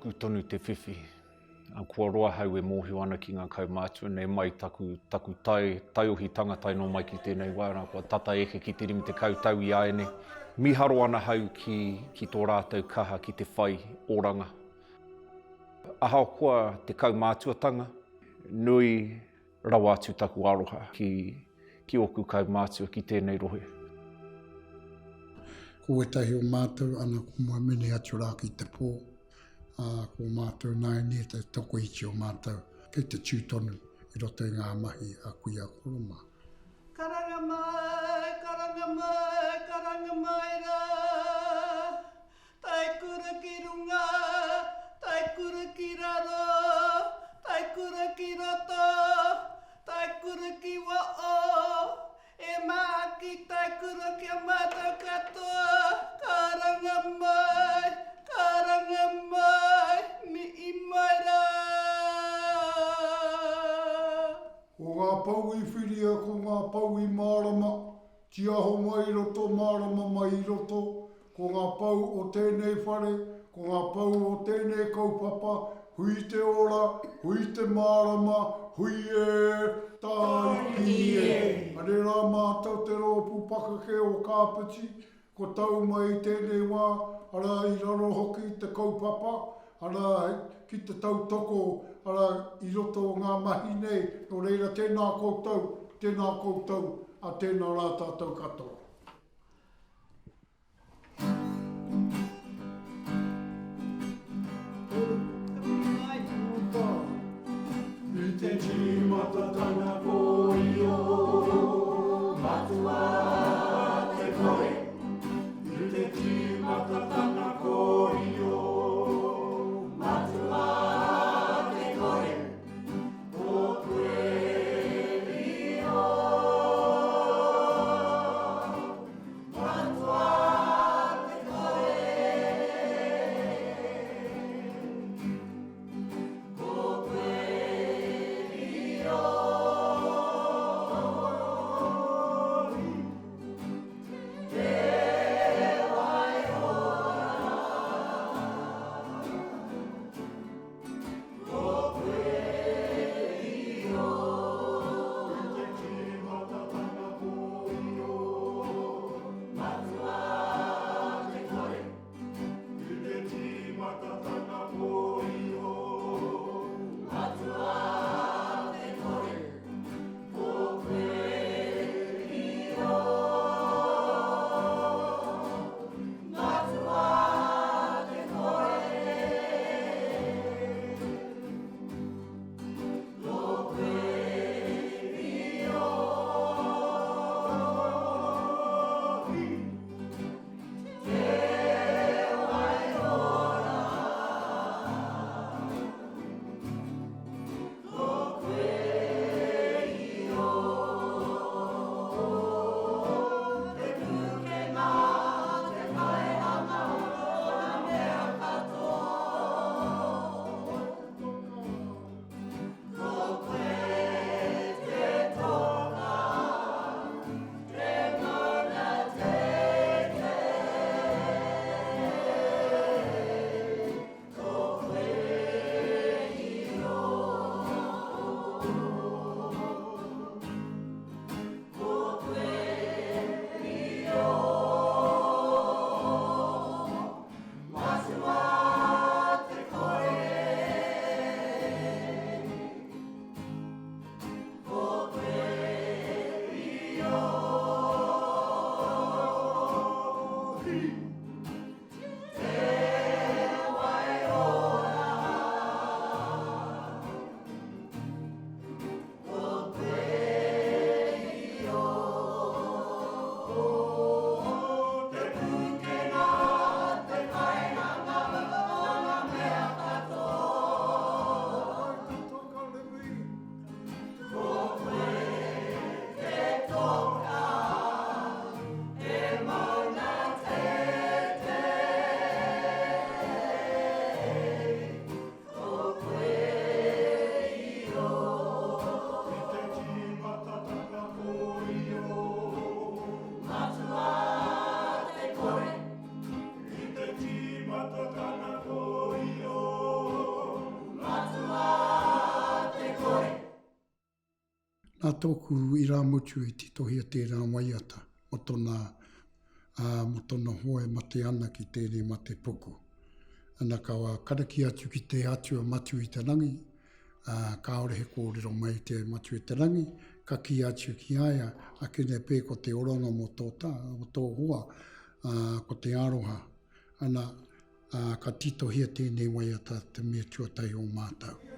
Nōku tonu te whiwhi. Kua roa hau e mōhio ana ki ngā kaumātua nei mai taku, taku tai, taiohitanga tae noa mai ki tēnei wā, nā, kua tata eke ki te 50 tau i āianei. Mīharo ana hau ki, ki tō rātou kaha ki te whai oranga. Ahakoa te kaumātuatanga, nui rawa atu taku aroha ki, ki ōku kaumātua ki tēnei rohe. Ko wētahi o mātou, ana, ko moe mene atu rā ki te pō, ā, ko mātou nāianei te tokoiti o mātou kei te tū tonu i roto i ngā mahi a kuia koro mā. Karanga mai, karanga mai, karanga mai rā. Taikura ki runga, taikura ki raro, taikura ki roto, taikura ki waho, e māhaki taikura ki a mātou katoa, karanga mai, karanga mai, mihi mai rā. Ko ngā pou i whiria, ko ngā pou i mārama, Tiaho mai i roto, mārama mai i roto, ko ngā pou o tēnei whare, ko ngā pou o tēnei kaupapa, hui te ora, hui te mārama, hui e, tāiki e. Anei rā mātou te rōpū pakeke o Kāpiti, Kua tau mai i tēnei wā, arā, i raro hoki i te kaupapa, arā, ki te tautoko, arā, i roto o ngā mahi nei, nō reira tēnā koutou, tēnā koutou, ā, tēnā rā tātou katoa. I te tīmatatanga ko Io, Matua te kore. I te tīmatatanga ko Io, Matua te kore. Ko koe Io, Matua te kore. Nā tōku irāmutu i titohia tērā waiata mō tōna, ā, mō tōna hoa e mate ana ki tēnei mate puku. Ana ka karakia atu ki te Atua Matua i te Rangi, ā, kāore he kōrero mai te Matua i te Rangi, ka kī atu ki a ia, Akene pē ko te oranga mō tō tā, mō tō hoa, ā, ko te aroha. Ana, ā, ka titohia tēnei waiata te mea tuatahi o mātou.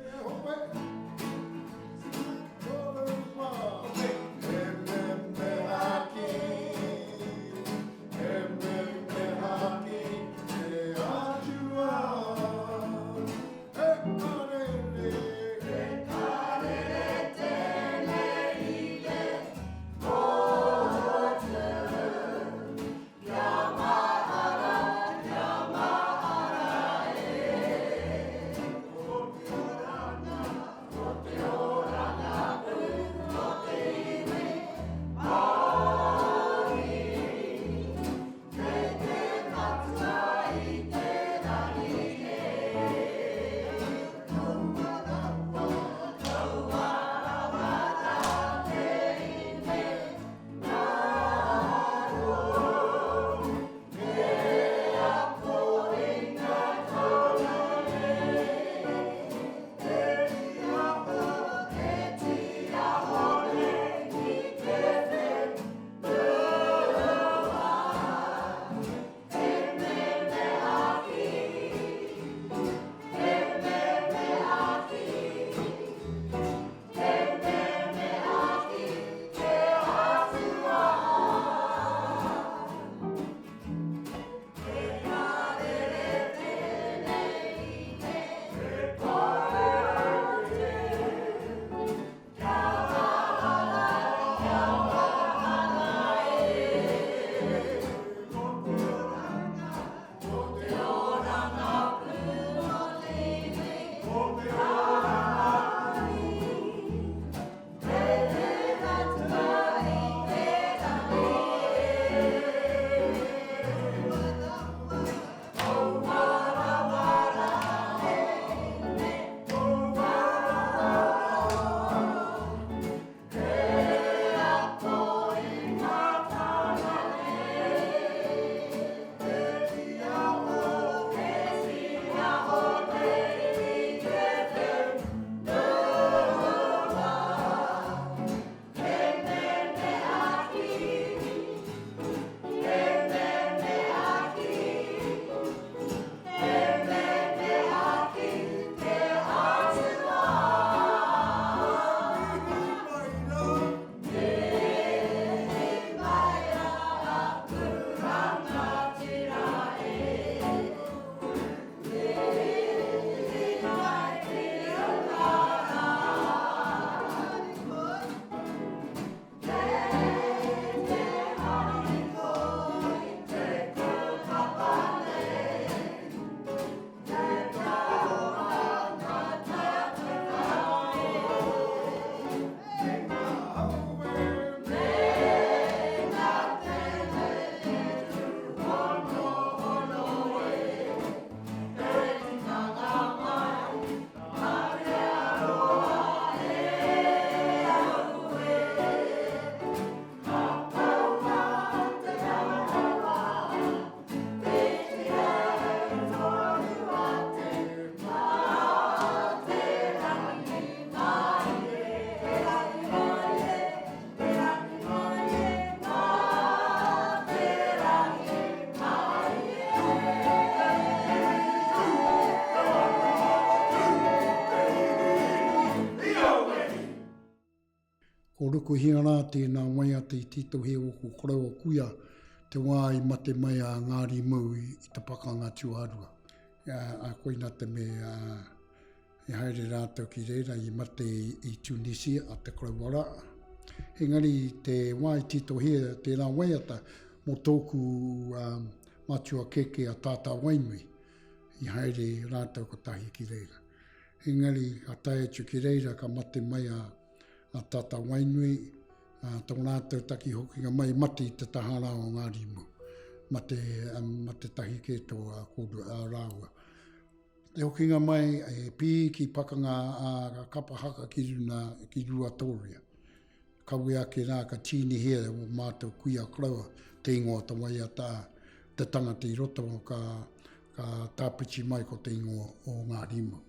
Ko Rukuhia rā tēnā waiata i titohe ōku koroua kuia te wā i mate mai a Ngārimu i te pakanga tuarua. Ā, koina te mea i haere rātou ki reira i mate i Tunisia a te koroua rā. Engari te wā i titohia tērā waiata mō tōku matua kēkē a Tātā Wainui i haere rātou kotahi ki reira. Engari ka tae atu ki reira ka mate mai a a Tata Wainui, a tō rātou taki hokinga mai mate i te taha rā o ngā rimu. Mate, mate tahi kē tō kōrua, a rāua. Te hokinga mai e pī ki pakanga a kapa haka ki runa, ki Ruatoria. Kawe ake rā ka tīnihia e ō mātou kuia koroua te ingoa o te waiata a te tangata i roto ka, ka tāpiti mai ko te ingoa o ngā rimu.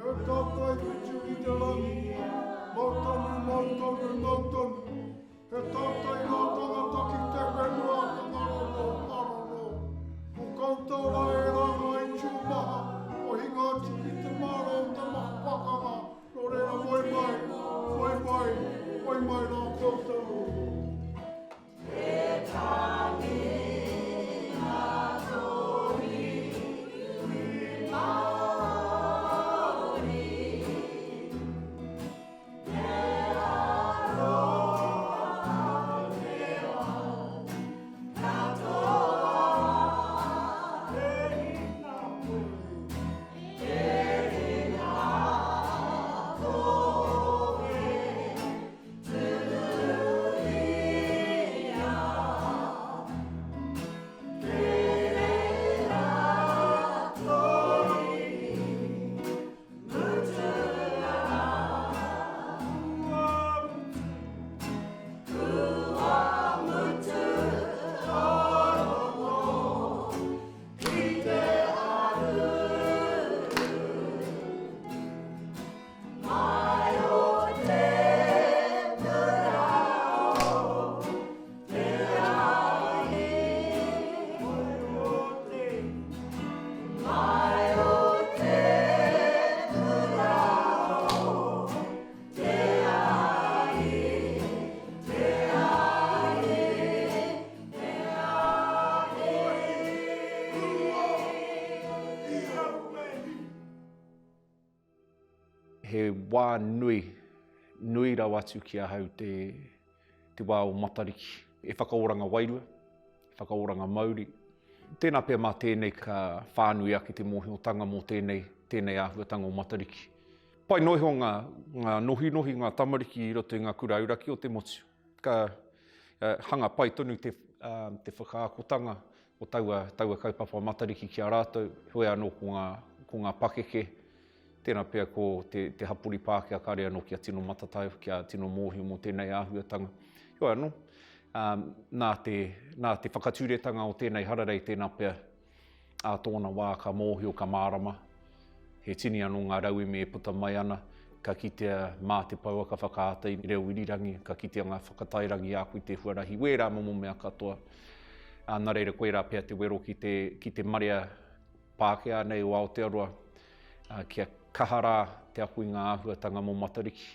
He tātai whitu i te rangi, mau tonu, mau tonu, mau tonu. He tātai ngā tangata ki te whenua ka ngaroro, ngaroro. Ko koutou rā e rā ngā itu maha, kua hinga atu ki te māra o te maha pakanga, nō reira moe mai, moe mai, moe mai rā koutou. He wā nui, nui rawa atu ki ahau te, te wā o Matariki. E whakaoranga wairua, e whakaoranga mauri. Tēnā pea mā tēnei ka whānui ake te mōhiotanga mō tēnei, tēnei āhuatanga o Matariki. Pai noa iho ngā, ngā nohinohi, ngā tamariki i roto i ngā kura auraki o te motu. Ka hanga pai tonu te, te whakaakotanga o taua, taua kaupapa Matariki ki a rātou, heoi anō ko ngā, ko ngā pakeke, tēnā pea ko te, te hapori Pākehā kāre anō kia tino matatau, kia tino mōhio mō tēnei āhuatanga. Heoi anō, nā te, nā te whakaturetanga o tēnei hararei tēnā pea, Ā tōna wā ka mōhio, ka mārama, he tini anō ngā rauemi e puta mai ana, ka kitea mā te pouaka whakaata i reo irirangi, ka kitea ngā whakatairangi a koe te huarahi, wērā momo mea katoa. Ā, nā reira koirā pea te wero ki te, ki te marea Pākehā nei o Aotearoa, ā, kia kaha rā te ako i ngā āhuatanga mō Matariki.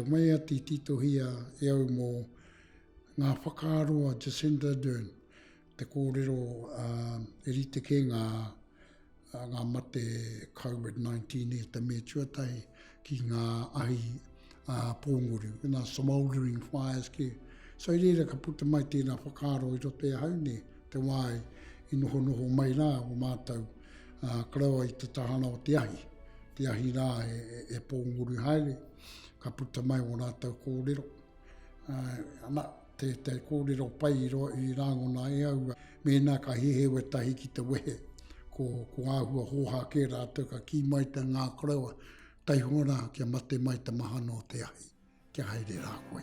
te waiata i titohia e au mō ngā whakaaro a Jacinda Ardern, te kōrero e rite kē ngā, ngā mate COVID-19 e te mea tuatahi ki ngā ahi pōnguru, ngā smouldering fires kē. So i reira ka puta mai tēnā whakaaro i roto i ahau nei, te wā i nohonoho mai rā o mātou koroua i te tahana o te ahi, te ahi rā e pōnguru haere, ka puta mai o rātou kōrero. Ana, te, te kōrero pai i, ro, i rāngona e au, mēnā ka hehe wetahi ki te wehe, ko, ko āhua hōhā kē rātou ka kī mai te ngā koroua, taihoa rā kia mate mai te mahana o te ahi, kia haere rā koe.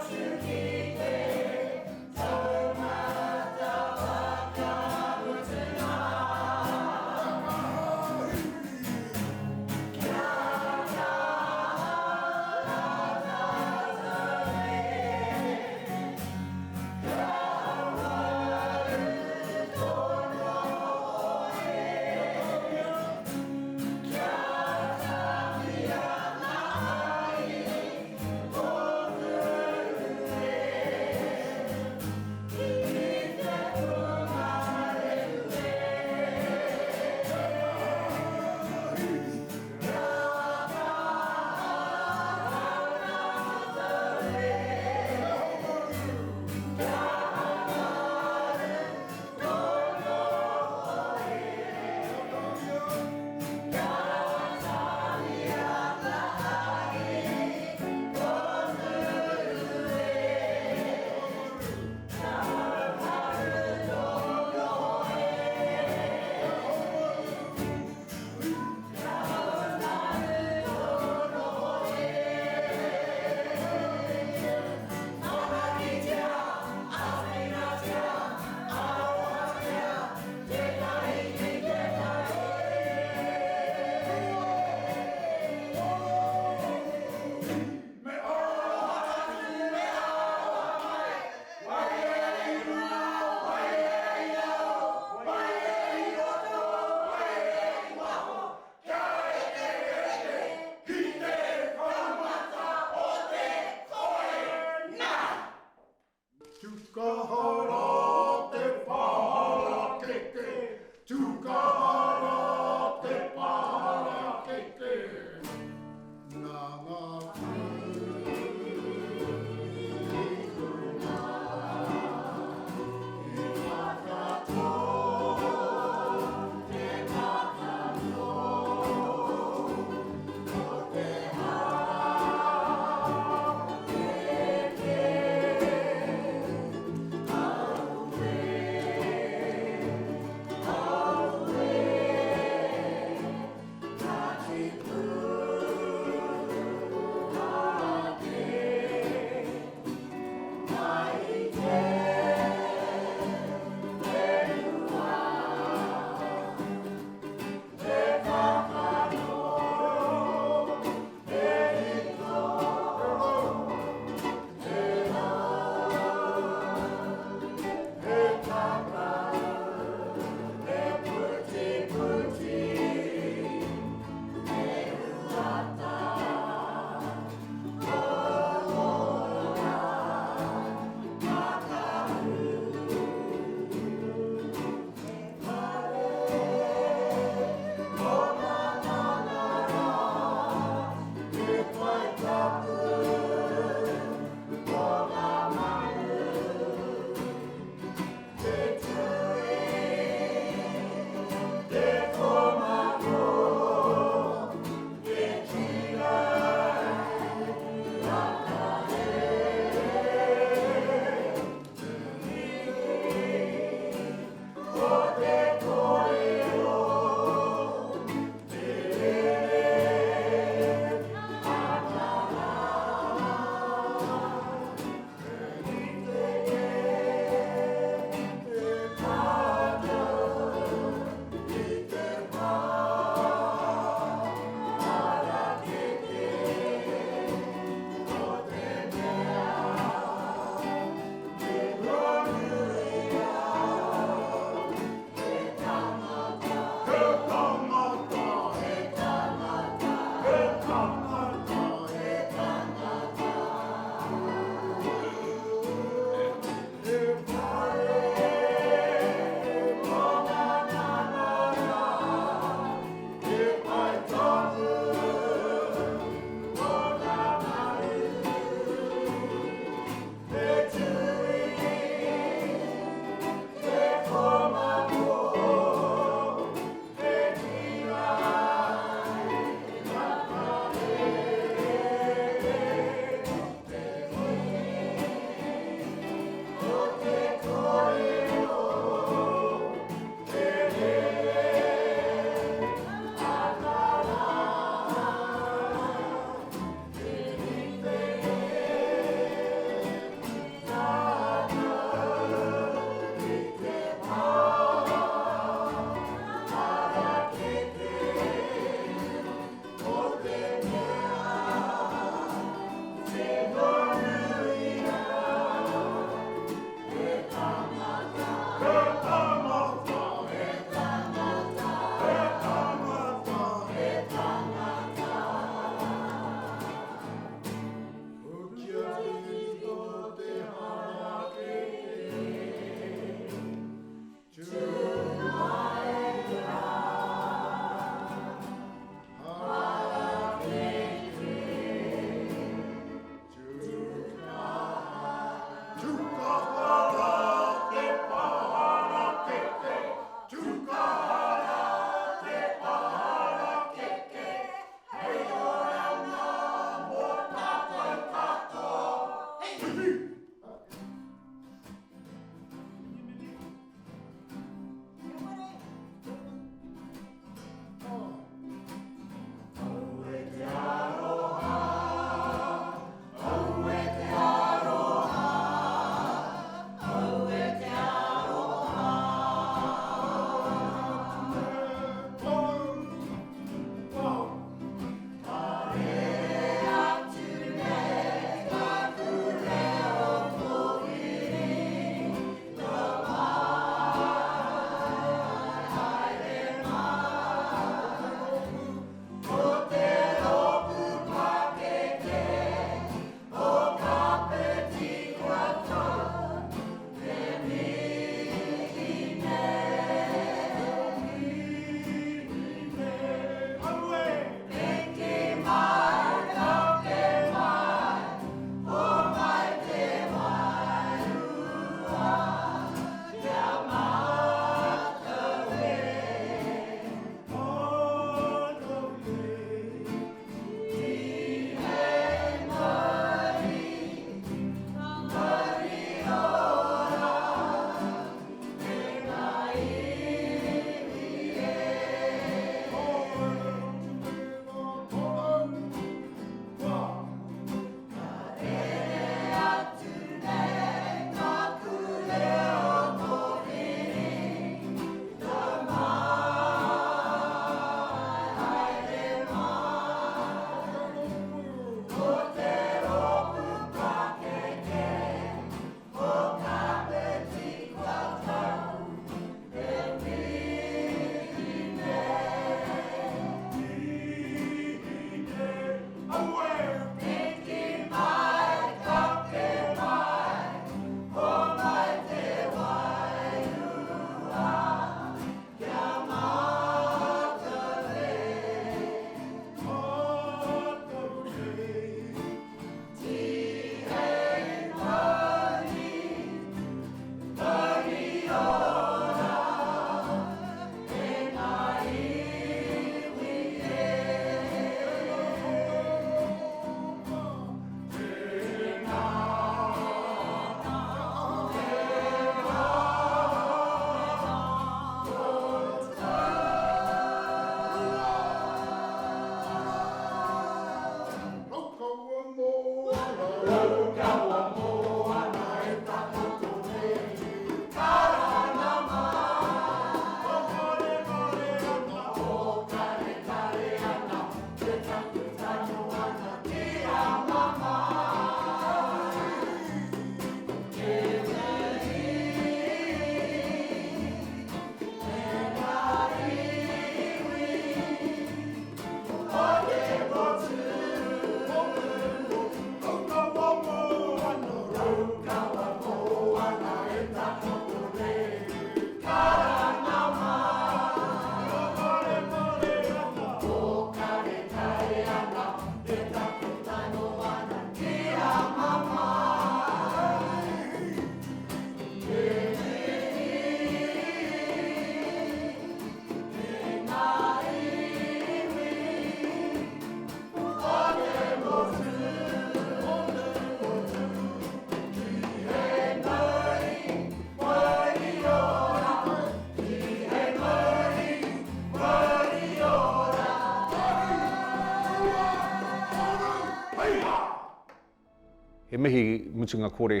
mihi mutunga kore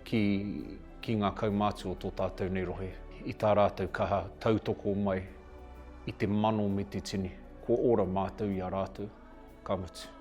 ki, ki ngā kaumātua o tō tātou nei rohe i tā rātou kaha tautoko mai i te mano me te tini. Kua ora mātou i a rātou, ka mutu.